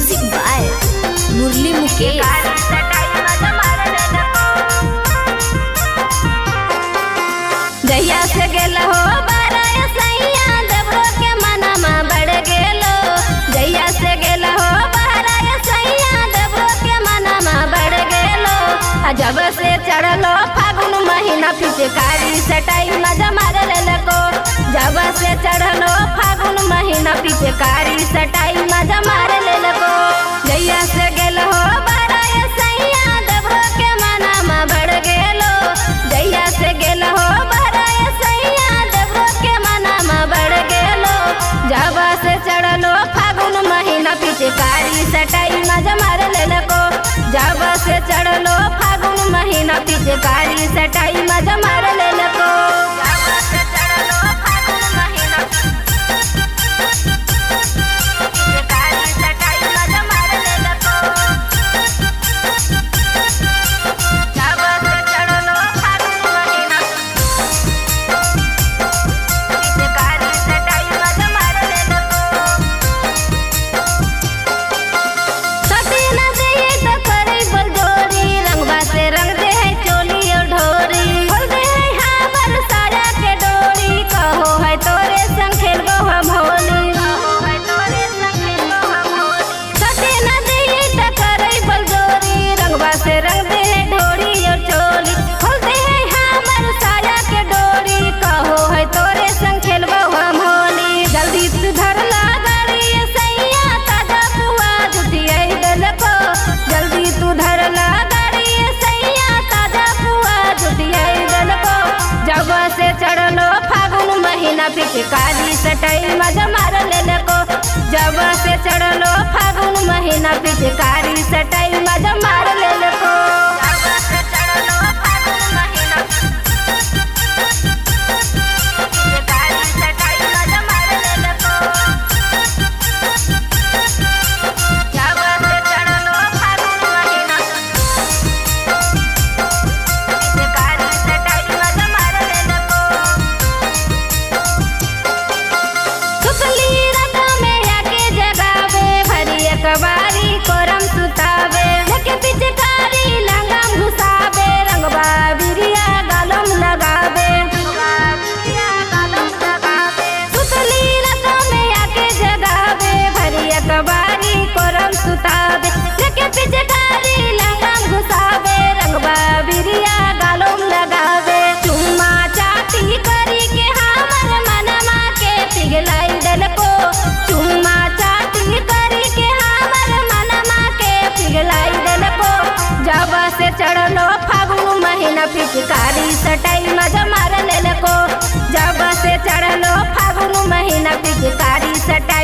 Music by मुरली मुकेश। जहिया से गेल हो बाराय सैया देवरो के मनमा बढ़ गेलो। जहिया से गेल हो बाराय सैया देवरो के मनमा बढ़ गेलो। आ जब से चढ़लो फागुन महीना पिचकारी सटाई मजा मार लेलको। जब से चढ़लो फागुन महीना पिचकारी सटाई मजा मार लेलको। जहिया से गेल हो बाराय सैया देवरो के मनमा बढ़ गेलो। जहिया से गेल हो बाराय सैया देवरो के मनमा बढ़ गेलो। जब से चढ़लो फागुन महीना पिचकारी सटाई मजा मार लेलको। जब से चढ़लो फागुन महीना पिचकारी सटाई मजा मार लेलको। जब से चढ़लो फागुन महीना पिचकारी सटाई मजा मार लेलको। जब से चढ़लो फागुन महीना पिचकारी सटाई मजा मार लेलको। सटी न दे त करै बलजोरी, रंगवा से रंग दे है चोली और ढोरी। खोल दे है हमर साया के डोरी, कहो है तोरे संग खेलबो हम होली। सटी न दे त करै बलजोरी, रंगवा से रंग दे है ढोरी और चोली। खोल दे है हमर साया के डोरी, कहो है तोरे संग खेलबो हम होली। जल्दी तू धर ला गाड़ी सैया ताजा पुआ जुटियाई देलको। जल्दी तू धर ला गाड़ी सैया ताजा पुआ जुटियाई देलको। जब से चढ़लो फागुन महीना पिचकारी सटाई मजा मार लेलको। जब से चढ़लो फागुन महीना पिचकारी सटाई मजा मार लेलको। जब से चढ़लो फागुन महीना पिचकारी सटाई मजा मार लेलको। जब से चढ़लो फागुन महीना पिचकारी सटाई मजा मार लेलको। सुतली रात में आके जगावे, भरी अकबारी कोरम सुतावे। लेके पिचकारी लंगम घुसावे, रंगवा बिरिया गालम लगावे। सुतली रात में आके जगावे, भरी अकबारी कोरम सुतावे। लेके पिचकारी लंगम घुसावे, रंगवा बिरिया गालम लगावे। चुम्मा चाटी करी के हमर मनमा के पिघलाई देलको। चुम्मा चाटी करी के हमर मनमा के पिघलाई देलको। जब से चढ़लो फागुन महीना पिचकारी सटाई मजा मार लेलको। जब से चढ़लो फागुन महीना पिचकारी सटाई